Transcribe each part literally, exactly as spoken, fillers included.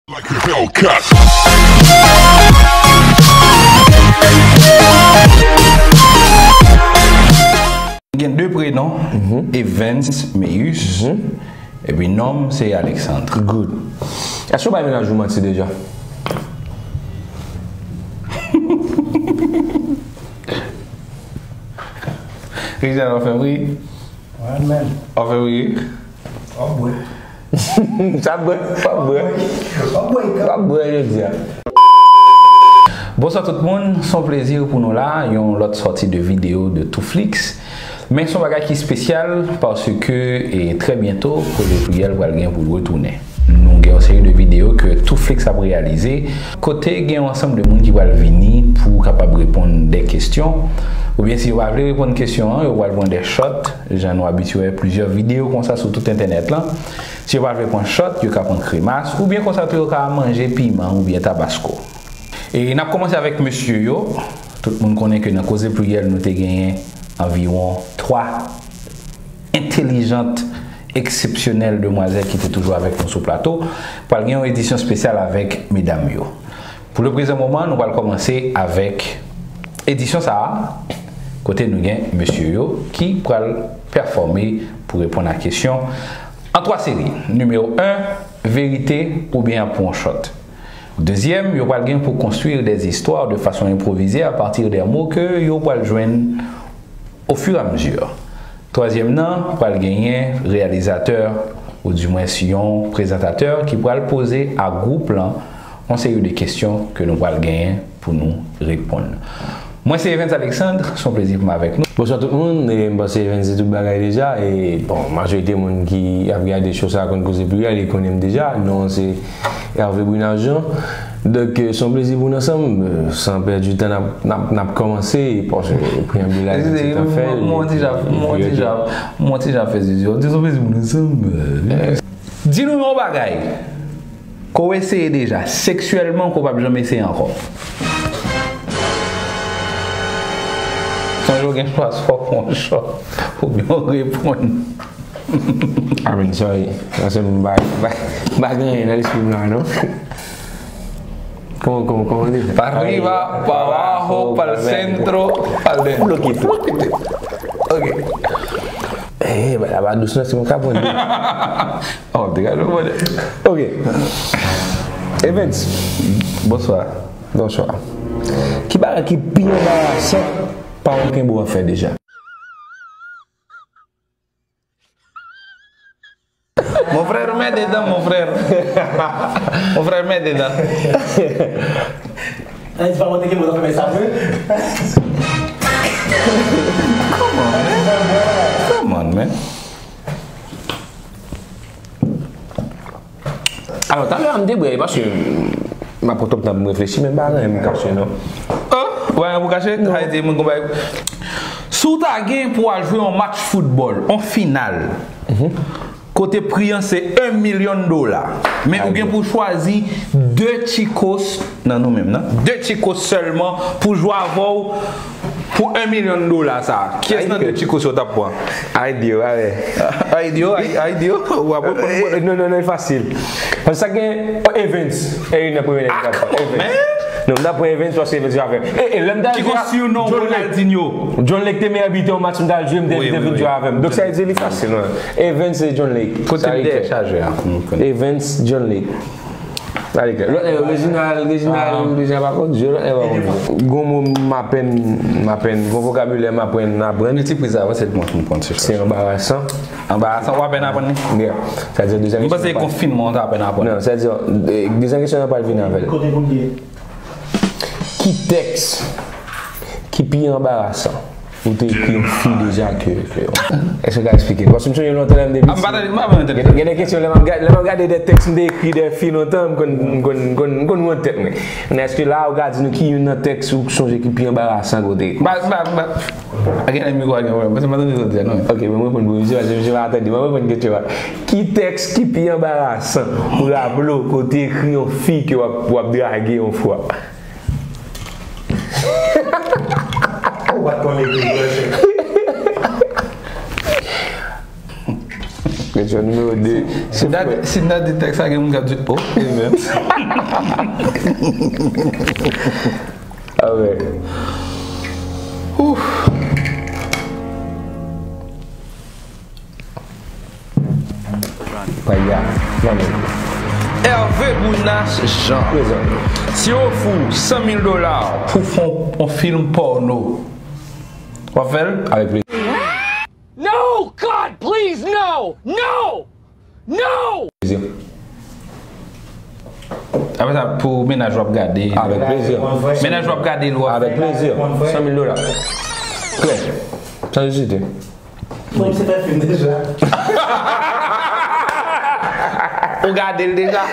Like a Hellcat. Gen de prenon, Evens Meyus, epi non m se Alexandre. Good. Èske w bay mennaj ou manti deja? Reginald, w ap fè m ri. Wè, men. W ap fè m ri. W ap bwè. Sa bwè, w ap bwè. W ap bwè, w ap bwè jodi a. Bonswa tout moun, se yon plezi pou nou la, yon lòt sòti de videyo de Touflix. Men se yon bagay ki espesyal paske, e, trè byento, Koze Pliriyèl pral gen pou l retounen. Nou gen yon seri de videyo ke Touflix ap reyalize, kote gen yon ansanm de moun ki pral vini pou kapab reponn de kesyon. Oubyen si yo pa vle reponn kesyon an, yo pral pran de shot, jan nou abitye wè plizyè videyo konsa sou tout entènèt lan. Si yo pa vle pran shot, yo ka pran kremas, oubyen konsa tou yo ka manje piman oubyen tabasko. E n ap kòmanse avèk mesye yo. Tout moun konnen ke nan Koze Pliriyèl, nou te genyen anviwon twa entelijant, eksepsyonèl demwazèl ki te toujou avèk nou sou plato. Pral gen yon edisyon espesyal avèk medam yo. Pou le prezan moman, nou pral kòmanse avèk edisyon sa a, kote nou gen mesye yo ki pral pèfòme pou reponn a kesyon an twa seri. Nimewo en, verite oubyen ap pran yon shot. Dezyèm, yo pral gen pou construire des histoires de façon improvisée à partir des mots ke yo pral jwenn au fur et à mesure. Twazyèm nan, pral genyen reyalizatè, oudimwens yon prezantatè ki pral poze a gwoup lan yon seri de kesyon ke nou pral genyen pou nou reponn. Mwen se Evens Alexandre, se yon plezi pou m avèk nou. Bonswa tout moun, e m panse Evens di tout bagay deja, e bon, majorite moun ki ap gade show sa a konn Koze Pliriyèl, e konnen m deja, non se Hervé Brunard Jean. Donk, e, se yon plezi pou n ansanm, e, san pèdi tan, n ap, n ap, n ap kòmanse, paske preyanbil la, Eskize, se tan fè l, mwen ti jan, mwen ti jan, mwen ti jan fè zizi, se yon plezi pou n ansanm, e. Di nou yon bagay ke w eseye deja, seksyèlman, ke w p ap janm eseye ankò. Sonje w gen chwa, swa w pran yon shot, oubyen w reponn. I mean, sorry. Paske m pa, pa, pa gen anyen nan lespri m la, non. Kòman, kòman, kòman w di? Pa riba, pa abajo, pa al centro, pa al dentro. Bloke tou. Ok. Eh, ba la ba dous nan, si mwen ka pran de. Oh, degaje mwen. Ok. Evens. Bonswa. Bonswa. Ki bagay ki pi anbarasan paran w kenbe w ap fè deja? Mon frère, mèt dedan, mon frère. Mon frère, mèt dedan. An di pa mwen te gen mwen fè sa vre. Come on, man. Come on, man. Alò, talè a m te bwè, paske m ap pran twòp tan pou m reflechi, men m pa gen anyen pou m kache, non. Oh, ou pa gen anyen pou kache? Sa vle di moun konn bagay. Si w ta gen pou w al jwe yon match foutbòl, yon final, kote pri an se yon milyon dola, men ou gen pou w chwazi de chicos nan nou menm nan, de chicos sèlman pou jwe avè w pou yon milyon dola sa a, kiyès nan de chicos yo w t ap pran? Ay, Dye, w a wè. Ay, Dye, ay, ay, Dye, w ap reponn. Eh, non, non, non, e fasil. Paske sa gen, oh, Evens. E nan premye nèg ki t ap pran Evens. Non, m t ap pran Evens paske Evens jwe avè m. E, e, lè m t al jwe a John Lake. Ronaldinho. John Lake te meyè bitè yon match m t al jwe, m te envite l vin jwe avè m. Donk, sa vle di li fasil, non. Evens e John Lake. Kote m dèyè chajè a? Evens, John Lake. Lòt nèg yo, Reginald, Reginald, Reginald pa konn jwe, lòt nèg yo pa konn jwe. Gon mo m apèn, m apèn, gon vokabilè m apèn aprann. Men ti priz avan, se mwen ki konn se anbarasan. Anbarasan, w apèn aprann li? Yeah. Sa vle di dezyèm kesyon. M panse konfinman w t apèn aprann. Non, sa vle di, e, dezyèm kesyon an pral vin avè l. Kote pou l ye? Ki tèks ki pi anbarasan ou te ekri yon fi deja ke, ke... Èske w ka eksplike? Paske m sonje lontan lè m te piti. M pa tande, m pa tande. Gen, gen de kesyon, lè m ap gade, lè m ap gade de tèks m te ekri de fi lontan, m konn, m konn, m konn, m konn wont tèt mwen. Men èske la ou ka di nou ki youn nan tèks ou sonje ki pi anbarasan ke w te ekri? M pa, m pa, m pa. Pa gen mikwo a gen pwoblèm, paske m pa tande sa w di a, non. Ok, men m reponn pou misye, paske misye pa tande, m reponn kesyon an. Ki tèks ki pi anbarasan ou raple w ke w te ekri yon fi ke w ap, w ap drage yon fwa? Ou pa t konn ekri vre, chè. Kesyon nimewo de. Si n ta, si n ta di tèks la, gen moun k ap di, "Oh, e menm." Alright. Ouf. Paya, nan men. Hervé Bounache Jean. Prezan. Si yo ofri w san mil dola pou fè yon, yon fim pòno, w ap fè l? Avèk plezi. No, God, please, no! No! No! Plezi. Apre sa, pou mennaj w ap gade. Avèk plezi. Mennaj w ap gade, l w ap. Avèk plezi. San mil dola. Klè. San ezite. Mwen, se fè fim deja. Ou gade l deja?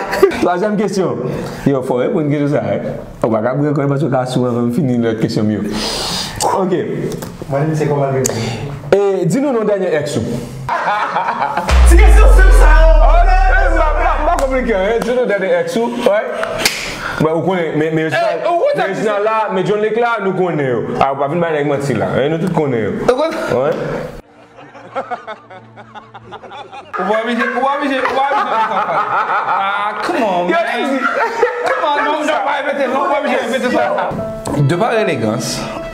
Twazyèm kesyon. Yo, fò w reponn kesyon sa a, wi. Ou pa ka bwè kò, paske w ka sou anvan m fini lòt kesyon m yo. Ok. Mwen, se kòman l reponn. E, di nou non dènye ex ou. Ti kesyon senp sa yo. M pa, m pa, m pa konplike anyen. Di nou dènye ex ou, wi. Bon, ou konnen, men, men, men, Reginald la, men John Lake la, nou konnen yo. A, ou pa vin bay nèg manti la. Hein, nou tout konnen yo. Ou pa oblije, ou pa oblije, ou pa oblije fè sa. Ah, come on, man. Come on, non, non, pa repete, non, ou pa oblije repete sa. De par elegans,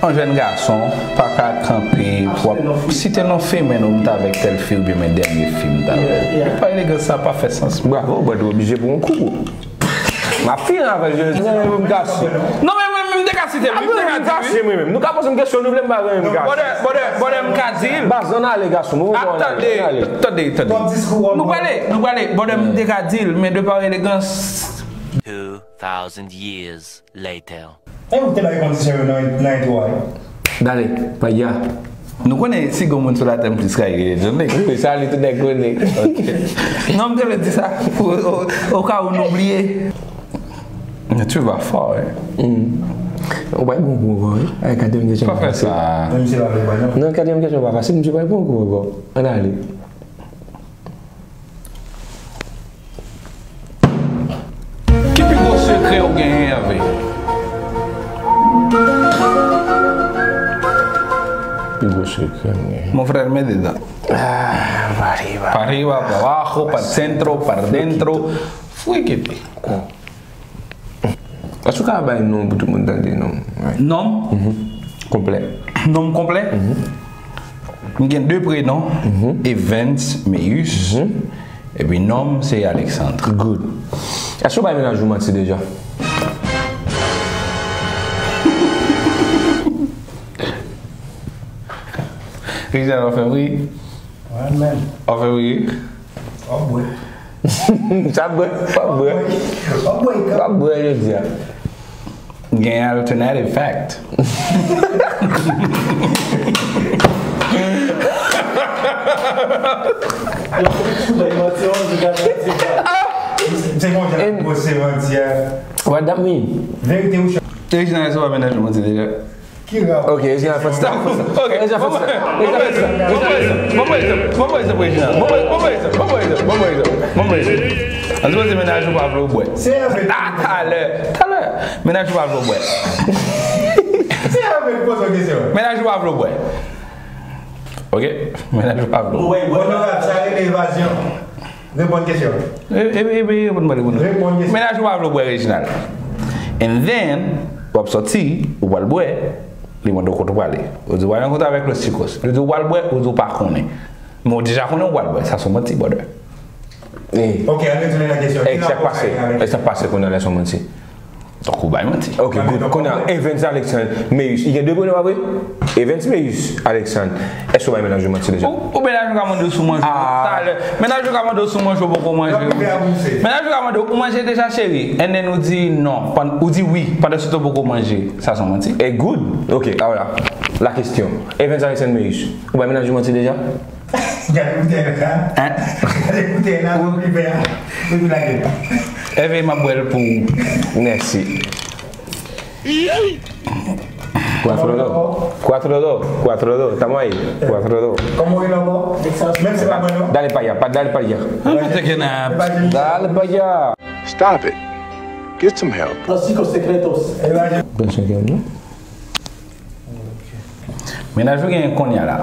yon jèn gason pa ka kanpe pou ap site non fi, men non, m t avèk tèl fi, oubyen men dènye fi m t avèk. De par elegans, sa pa fè sans. Bravo, bro, ou oblije pran yon kou, bro. M ap fini avè l, je, je, m kase. Non, men mwen menm, m te ka site l, wi, m te ka di l, wi. Mwen menm. Nou ka poze m kesyon, nou vle m ba renmen m kase. Bòdè, bòdè, bòdè, m ka di l. Baz, ann ale, gason, mwen, ann ale, ann ale. Tande, tande. Nou prale, nou prale, bòdè, m te ka di l, men de par elegans. Two thousand years later. E ou te bay kondisyon yo nan, nan entwo a, wi. Dale, pa ya. Nou konnen si gon moun sou latè m plis ka rele John Lake. Wi, sa li tout nèg konnen. Ok. Non, m te vle di sa. O, o, o ka ou nou bliye. Men tu vas fort, hein. Ou pa bon pou ankò, wi. Ay, katriyèm kesyon pa fasil. Menm si pa vle pa non. Non, katriyèm kesyon pa fasil, misye pa bon pou ankò. Ann ale. Ki pi gwo sekrè ou genyen, Hervé? Pi gwo sekrè m genyen. Mon frère, mete dan. Ah, pa arriba. Pa arriba, pa abajo, pa centro, pa dentro. Frikete. Èske w ka bay non pou tout moun tande non? Non? Konplè. Non konplè? M gen de prenon, Evans Meyus, epi non m se Alexandre. Good. Èske w bay mennaj ou manti deja? Reginald, w ap fè m ri. Mwen menm. W ap fè m ri. W ap bwè. Sa bwè, w ap bwè. W ap bwè, w ap bwè jodi a. Gen alternative fact. Se konsa pou se manti a. What that mean? Verite ou chan. Te Reginald, èske w bay mennaj ou manti deja? Ki rap? Ok, Reginald fè sa. Ok, Reginald fè sa. Reginald fè sa. Ban mwen egzanp, ban mwen egzanp, ban mwen egzanp, Reginald. Ban mwen, ban mwen egzanp, ban mwen egzanp, ban mwen egzanp, ban mwen egzanp. Ann sipoze mennaj ou pa vle w bwè. Se Hervé. Ah, talè, talè. Mennaj ou pa vle w bwè. Se Hervé ki poze w kesyon. Mennaj ou pa vle w bwè. Ok? Mennaj ou pa vle w bwè. Onorab, sa rele evazyon. Reponn kesyon. E, e, e, e, reponn mwen, reponn mwen. Reponn kesyon. Mennaj ou pa vle w bwè, Reginald. And then, w ap sòti, ou pral bwè, li mande w kote w prale. Ou di w al rankontre avèk Los Chicos. Li di w pral bwè, ou di w pa konnen. Men w deja konnen w pral bwè. Sa se yon manti, brother. Ok, ann retounen nan kesyon. Ki rapò sa gen avèk... E sa k pase kounye a lè se yon manti? Donk ou bay manti. Ok, good. Kounye a, Evans Alexandre Meyus. Li gen de prenon, pa vre? Evans Meyus Alexandre. Èske w bay mennaj ou manti deja? Ou, ou mennaj ou ka mande w si w manje talè. Mennaj ou ka mande w si w manje ou poko manje. Mennaj ou ka mande w, ou manje deja, cheri? And then ou di non. Pann-, ou di wi. Pandan se tan ou poko manje. Sa se yon manti. E good. Ok, a, voilà. La question. Evans Alexandre Meyus. Ou bay mennaj ou manti deja? Gade koutèy la. Hein? Gade koutèy la, pou li fè a. Pou li lage. Hervé, m ap bwè l pou ou. Mèsi. Cuatro dos. Cuatro dos. Cuatro dos. Estamos ahí. Cuatro dos. Kòman w rele ankò? Menm si pa mwen non. Dale pa allá, pa, dale pa allá. Dale pa allá. Stop it. Get some help. Los Chicos Secretos. Mennaj ou genyen kounye a la.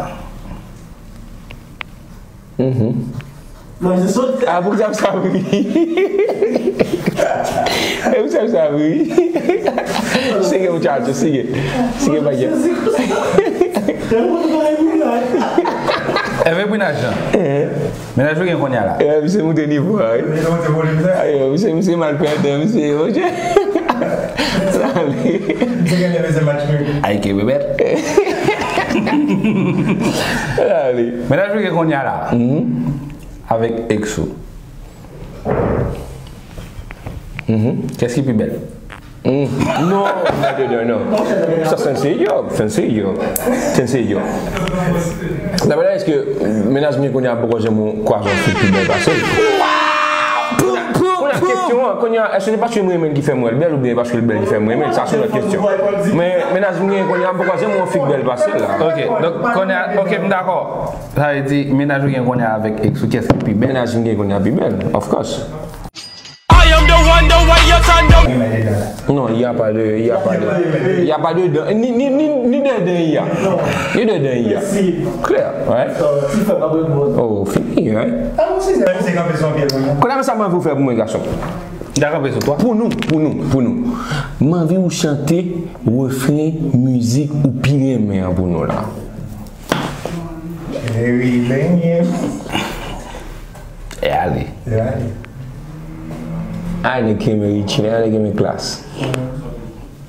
Mhm. Manje sote. Ah, pou sa, sa ri. E pou sa, sa ri. Sigue, muchacho, sigue. Sigue pa gen. Èvè pou najan. Mennaj ou gen kounye a la. Eh, misye monte nivo a, wi. Misye monte volim sa. Ayo, misye, misye malprantan, misye, monchè. Sa ale. Misye gen lè bezwen match mwen. Ay, ke bebet. Sa ale. Mennaj ou gen kounye a la. Avèk ex ou. Kès ki pi bèl? Hmm. Non, non, non, non. Sa, sencillo, sencillo. Sencillo. Daprè èske mennaj mwen kounye a poko janm kwaze yon fi pi bèl pase l? Kounye a kesyon an, kounye a, èske se paske m renmen l ki fè m wè l bèl oubyen paske l bèl ki fè m renmen l? Sa se yon lòt kesyon. Men mennaj mwen kounye a, m poko janm wè yon fi k bèl pase l la. Ok, donk kounye a, ok, m dakò. Sa vle di, mennaj ou gen kounye a avèk ex ou, kiyès ki pi bèl? Mennaj m gen kounye a pi bèl, of course. I am the one, the way your son don't. Non, il y a pas de, il y a pas de, il y a pas de dan. Ni, ni, ni, ni de dan, il y a. Ni de dan, il y a. Klè, ouais. Oh, fini, ouais. Kounye a sa mwen vou fè pou mwen, gason. Dakò, bezwen twa. Pou nou, pou nou, pou nou. M anvi ou chante refren mizik ou pi renmen an pou nou la. Eri benyen. E ale. E ale. Ay, nèg ki renmen Richie, nèg ki renmen klas.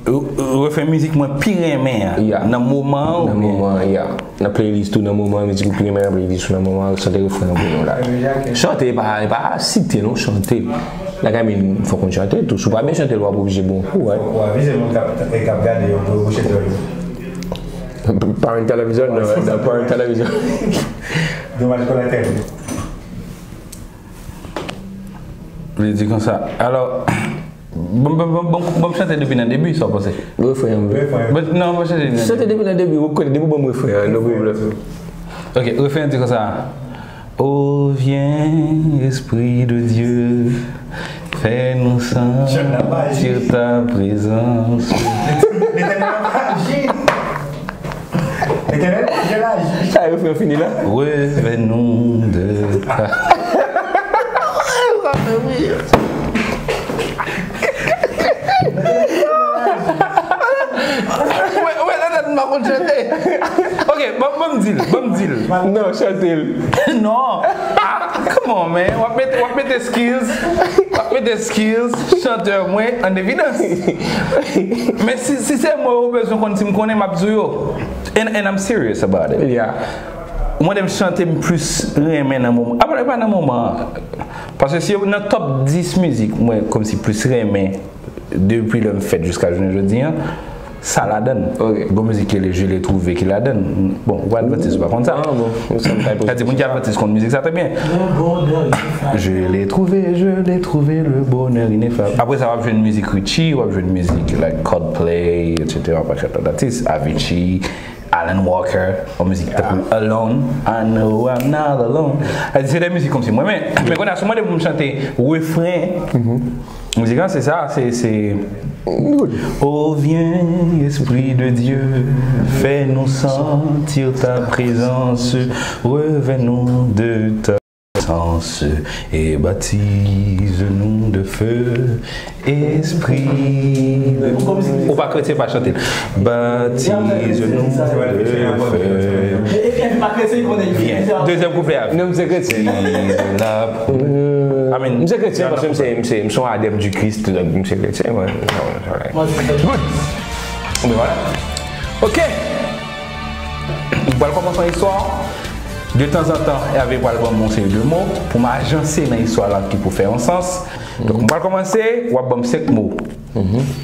Ou, ou refren mizik mwen pi renmen an. Yeah. Nan moman an. Nan moman an, yeah. Nan playlist ou nan moman an, mizik ou pi renmen nan playlist ou nan moman an, chante refren an pou nou la. Chante, e pa, e pa site non, chante. Lakay mwen, fòk konn chante tou. Si w pa byen chante, w ap oblije bon kou, right? Ou avize moun k ap, k ap gade yo pou yo bouche zòrèy yo. Parent television, non, non, parent television. Domaj kolatèl. Li di konsa. Alò, bon, bon, bon, bon, bon, chante depi nan debi, sa w panse? Refren an. Refren. Bon, non, bon, chante depi nan debi. Chante depi nan debi, ou konn, depi bon refren an, no problem. Ok, refren an di konsa. Oh, viens, Esprit de Dieu, fais-nous sentir ta présence. Letènèl ap aji. Letènèl, je laji. Sa refren fini la. Revèn nou de ta. Ou wè, ou wè, nan tèt m pa konn chante. Ok, bon, bon, m di l, bon, m di l. Non, chante l. Non. Ah, come on, man. W ap mete, w ap mete skills, w ap mete skills chantè mwen an evidans. Men si, si se mwen ou bezwen konn, si m konnen, m ap di w yo. And, and I'm serious about it. Yeah. Mwen, lè m chante, m plis renmen nan moman. Apa, e pa nan moman an. Paske si yo nan top dis mizik, mwen, kòmsi plis renmen depi lè m fèt jiska jounen jodi an, sa ladan l. Ok. Gon mizik ki rele Je l'ai trouvé ki ladan l. Bon, ou pa advantis, ou pa konn sa. Ah, bon. Sa di, moun ki advantis konn mizik sa trè byen. Je l'ai trouvé, je l'ai trouvé, le bonheur ineffable. Apre sa, w ap jwenn mizik Richie, w ap jwenn mizik, like, Coldplay, et cetera, yon pakèt lòt atis, Avicii, Alan Walker, yon mizik tankou Alone, I know I'm not alone. Sa di, se de mizik kòmsi mwen, men, men kounye a, si w mande pou m chante refren, mizik la, se sa, se, se, Oh, viens, Esprit de Dieu, fais-nous sentir ta présence, revêt-nous de ta puissance et baptise-nous de feu, Esprit de... Ou pa kretyen, pa chante. Baptise-nous de feu. Bien. Dezyèm kouplè a. Non, m se kretyen. Amen. M se kretyen paske m se, m se, m se yon adepte du Christ, donk m se kretyen, mwen. Good. Bon, voilà. Ok. M pral kòmanse yon istwa. De tanzantan, Hervé pral ban m yon seri de mo pou m ajanse nan istwa la ki pou fè yon sans. Donk, m pral kòmanse, w ap ban m senk mo.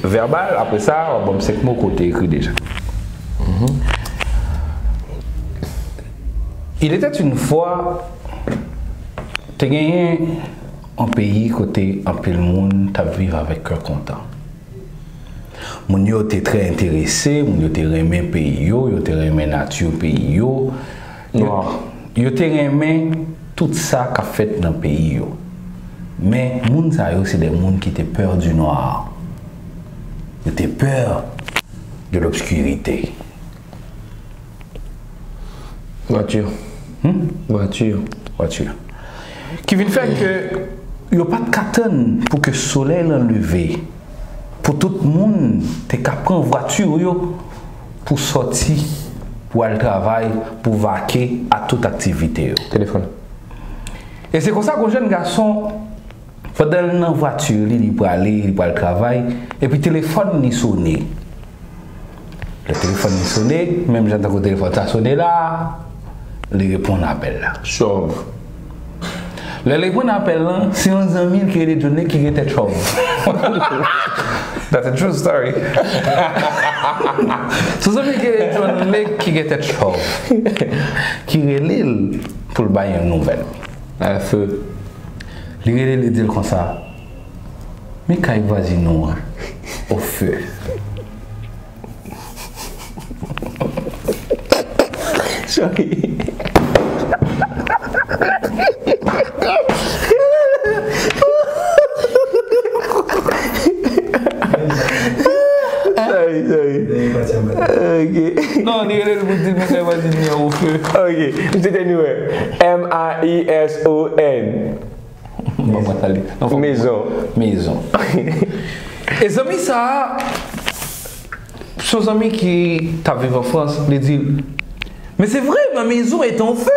Vèbal, apre sa, w ap ban m senk mo ke w te ekri deja. Il était une fois, te genyen yon peyi kote anpil moun t ap viv avèk kè kontan. Moun yo te trè enterese, moun yo te renmen peyi yo, yo te renmen nati peyi yo. Yo, yo te renmen tout sa k ap fèt nan peyi yo. Men, moun sa yo, se de moun ki te peur du noir. Yo te peur de l'obscurité. Vwati. Hmm? Vwati. Vwati. Ki vin fè ke yo pa t ka tann pou ke solèy lan leve, pou tout moun te ka pran vwati yo pou sòti, pou al travay, pou vake a tout aktivite yo. Telefòn. E se konsa gon jèn gason, pandan l nan vwati li, li prale, li pral travay, epi telefòn li sone. Lè telefòn li sone, menm jan tankou telefòn sa sone la, li reponn apèl la. Chòv. Lè li reponn apèl lan, se yon zanmi l ki rele John Lake ki gen tèt chòv. That's a true story. Se yon zanmi l ki rele John Lake ki gen tèt chòv, ki rele l pou l bay yon nouvèl. Afè. Li rele, li di l konsa, men kay vwazin nou an, o feu. Sorry. Sorry, sorry. Ok. Non, li rele l pou di l men kay vwazin li an o feu. Ok. Misye te nou M I S O N. Bon, mwen tande. Non, fò mezon. Mezon. E zanmi sa a, se yon zanmi ki t ap viv an Frans, li di l, men se vre, ma maison est en feu.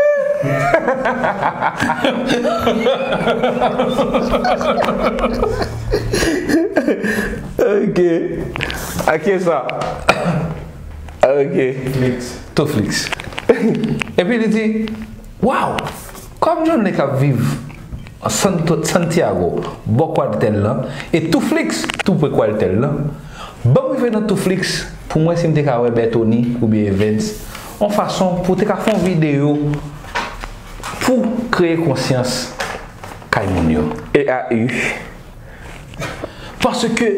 Ok. Ake sa. Ok. Touflix. Epi li di, waw, kòm John Lake ap viv Santo, Santiago, bò kwaltèl lan, e Touflix tou pre kwaltèl lan, ban m rive nan Touflix pou m wè si m te ka wè Bertony oubyen Evens, yon fason pou te ka fè yon videyo pou kreye konsyans kay moun yo. E a u. Paske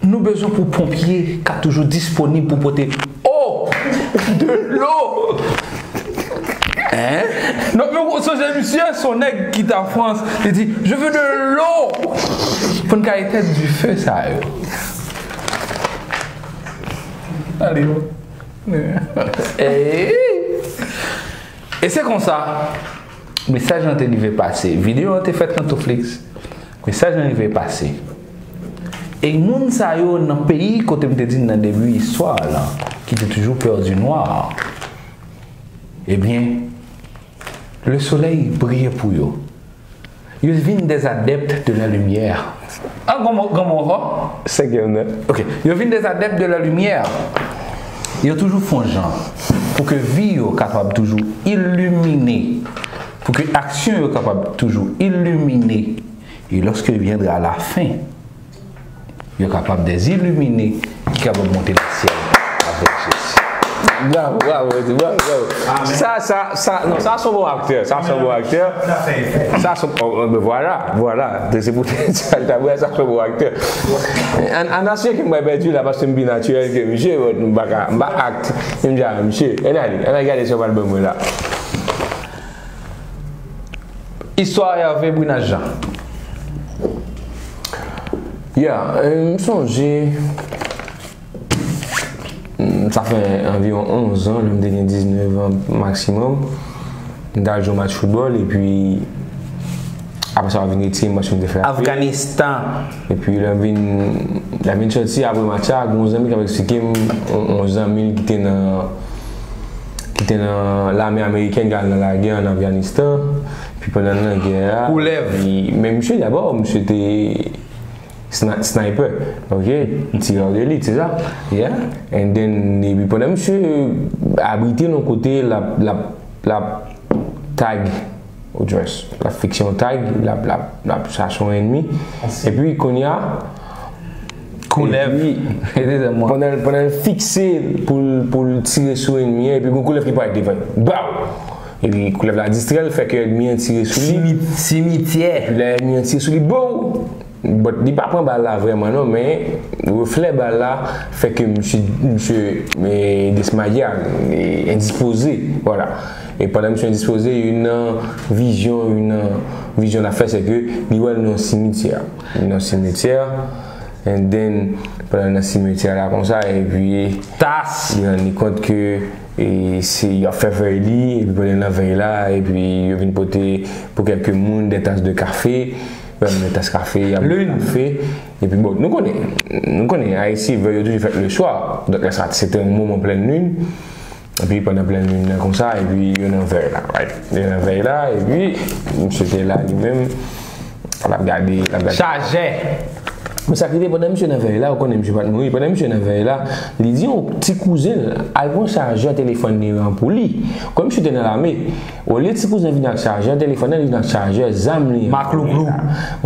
nou bezwen pou ponpye ka toujou disponib pou pote eau, de l'eau. Hein? Non, men ou sonje misye, se yon nèg ki t an Frans, li di, je veux de l'eau. Pou n ka etenn dife sa yo. Ale, yo. E, e se konsa, mesaj lan te rive pase. Videyo an te fèt nan Touflix. Mesaj lan rive pase. E moun sa yo nan peyi kote m te di n nan debi istwa lan, ki te toujou pè di nwa, ebyen, le soleil briye pou yo. Yo vin des adeptes de la lumière. An granmo, granmo ankò? Senkyèm nan. Ok. Yo vin des adeptes de la lumière. Yo toujou fè yon jan pou ke vi yo kapab toujou ilimine, pou ke aksyon yo kapab toujou ilimine. Et lorsque viendra la fin, yo kapab des illuminés ki kapab monte nan syèl avèk Jezi. Bravo, bravo, bravo, bravo. Amen. Sa, sa, sa, non, sa se yon bon aktè. Sa se yon bon aktè. Sa se, oh, oh, ben voilà, voilà. Se pou sa l ta bwè, sa se yon bon aktè. An, an asire ke m pa pèdi la, paske m pi natirèl ke misye, m pa ka, m pa act. M di a misye, ann ale, ann ale gade sa w pral ban mwen la. Istwa Hervé Brunas Jean. Ya, eh, m sonje, mm, sa fè anviwon onz an, lè m te gen diznèf an maksimòm. M t al jwe yon match foutbòl, epi apre sa, yo vin retire m paske m te fè afè. Afganistan. Epi lè m vin, lè m vin sòti apre match la, gen yon zanmi k ap eksplike m, yon, yon zanmi l ki te nan, ki te nan lame amerikèn, k al nan lagè ann Afganistan. Epi pandan l nan gè a, koulèv. Li, men misye dabò, misye te sni-, sniper, ok? Tireur d'élite, se sa? Yeah. And then, epi pandan misye abrite nan kote, l ap, l ap, l ap tag, ou di mwens, l ap fikse yon tag, l ap, l ap, l ap chache yon ènmi. Epi kounye a, koulèv. Epi, pandan, pandan l fikse l pou l, pou l tire sou ènmi an, epi gon koulèv ki parèt devan l. Baw! Epi koulèv la distrè l, fè ke ènmi an tire sou li. Simi-, simityè. Epi lè ènmi an tire sou li, bow! But li pa pran bal la vrèman non, men reflè bal la fè ke misye, misye, eh, dismayè, eh, endispoze, vwala. E pandan misye endispoze, youn nan vizyon, youn nan vizyon l ap fè, se ke li wè l nan yon simityè. Li nan yon simityè, and then, pandan l nan simityè la konsa, epi tas! Li rann li kont ke E se, y ap fè vèy li, epi pandan nan vèy la, epi yo vin pote pou kèlke moun de tas de kafe, yo ap nan tas kafe, y ap bwè kafe. Epi bon, nou konnen, nou konnen, Ayiti, vèy yo toujou fèt le swa. Donk, lè sa, se te yon moman plen lin. Epi pandan plen lin nan konsa, epi yo nan vèy la, right? Yo nan vèy la, epi misye te la li menm, l ap gade, l ap gade. Chajè! Men sa k rive pandan misye nan vèy la, ou konnen misye pa t mouri, pandan misye nan vèy la, li di yon ti kouzen l al pran chajè telefòn li an pou li. Kòm misye te nan lame, olye ti kouzen vin ak chajè telefòn nan, li vin ak chajè zam li an. Maklouklou.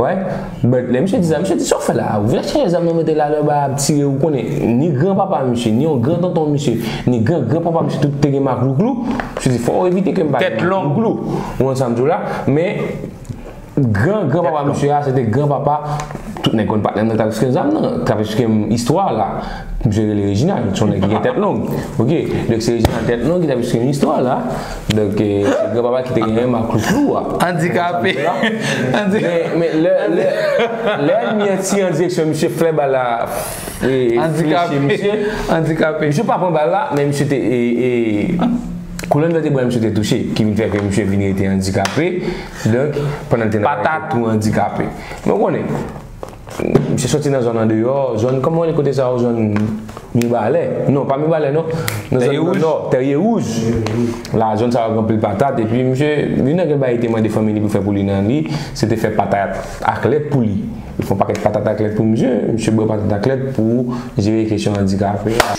Wè. But lè misye di sa, misye di, "Sa w fè la? Ou vin ak chajè zam nan mete la, lè ba ap tire, ou konnen, ni granpapa misye, ni yon gran tonton misye, ni gran granpapa misye, tout te gen maklouklou." Misye di, "Fò w evite ke m pa gen maklouklou." Ou konn sa m di w la? Men, gran granpapa misye a, se te granpapa, tout nèg konn patnè m nan k t ap esplike m zam nan, k t ap esplike m istwa la. Misye rele Reginald, se yon nèg ki gen tèt long. Ok, donk se Reginald tèt long ki t ap esplike m istwa la. Donk, eh, se granpapa ki te genyen maklouklou a. Andikape. Andikape. Men, men lè, lè, lè ènmi an tire an direksyon misye, flè bal la, eh, fleche misye. Andikape. Misye pa pran bal la, men misye te, eh, eh, kolòn vètebrè misye te touche, ki vin fè ke misye vin rete andikape. Donk, pandan l te nan kay, li te tou andikape. Men w konnen, misye soti nan zòn andeyò, zòn, kòman w rele kote sa yo, zòn Mibalè. Non, pa Mibalè, non. Nan zòn nan nò, Tèrye Wouj. La, zòn sa yo gen anpil patat, epi misye, youn nan bagay li te mande fanmi li pou fè pou li nan li, se te fè patat ak lèt pou li. Li fè yon pakèt patat ak lèt pou misye, misye bwè patat ak lèt pou jere kesyon andikape a.